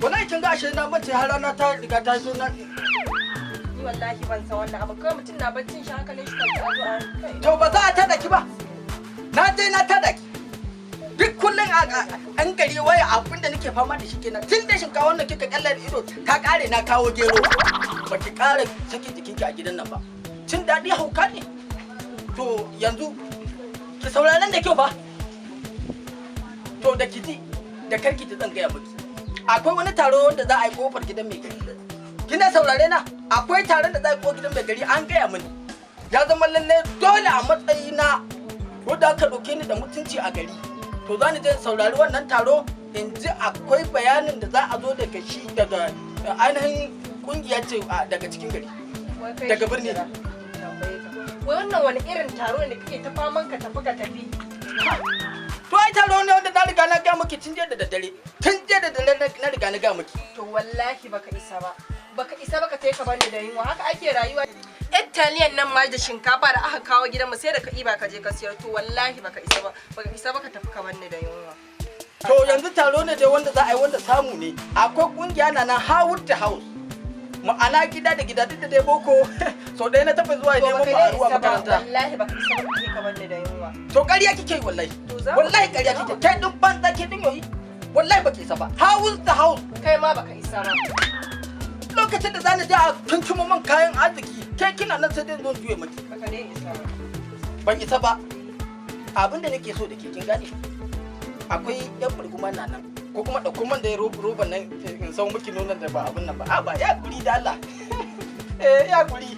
Wallahi kin ga ashe na mace har rana ta riga ta zo na. Ni wallahi ban san wannan abu. Kawai mutum na baccin shi, hankalin shi kwance, a zo a kai. To ba za a tada ki ba. Na je na tada ki. Duk kullum an gari waya, abin da nake fama da shi kenan. Tun da shinkawa wannan kika kallar ido ta kare, na kawo gero. Ba ki kara sakin jikinki a gidan nan ba. Cin daɗi hauka ne. To yanzu ki sauraron da kyau fa. To da kiji da karki ji, zan gaya miki. Akwai wani taro wanda za a yi kofar gidan mai gari. Kina saurare na? Akwai taron da za a yi kofar gidan mai gari, an gaya mini. Ya zama lalle dole a matsayina wanda aka ɗauke ni da mutunci a gari. To za ni je in saurari wannan taro, in ji akwai bayanin da za a zo daga shi, daga ainihin kungiya ce daga cikin gari. Wai kai Daga shi birni. jira, tambaye ka. Wai wannan wani irin taro ne kake ta faman ka tafi ka tafi? To ai taro ne wanda na riga na gaya miki tun jiya da daddare. Tun jiya da daddare na riga na gaya miki. To wallahi baka isa ba. Baka isa ba ka tai ka bani da yunwa. Haka ake rayuwa? Yar taliyan nan ma da shinkafa da aka kawo gidanmu, sai da ka iba ka je ka siyar. To wallahi baka isa ba. Baka isa ba ka tafi ka bani da yunwa. To yanzu taro ne dai wanda za a yi, wanda samu ne. Akwai kungiya na nan, house to house. Ma'ana gida da gida, duk da dai boko sau ɗaya na taɓa zuwa To neman baka mu dai a ruwa isa ba. makaranta. Wallahi baka isa ba ka tai ka bani da yunwa. To ƙarya kike yi wallahi. To za mu Wallahi ƙarya kike. Kai din banza, ke din yoyi. Wallahi baki isa ba. House to house. Kai ma baka isa ba. Lokacin da zani je a tuntuma man kayan arziki, ke kina nan sai dai zo juye miki. Baka dai isa ba. Ban isa ba. Abin da nake so da ke, kin gane? Akwai yan burguma na nan. Ko kuma ɗauko man da ya roban nan in sau miki nonon da ba abin nan ba. A ba ya guri da Allah. Eh, ya guri.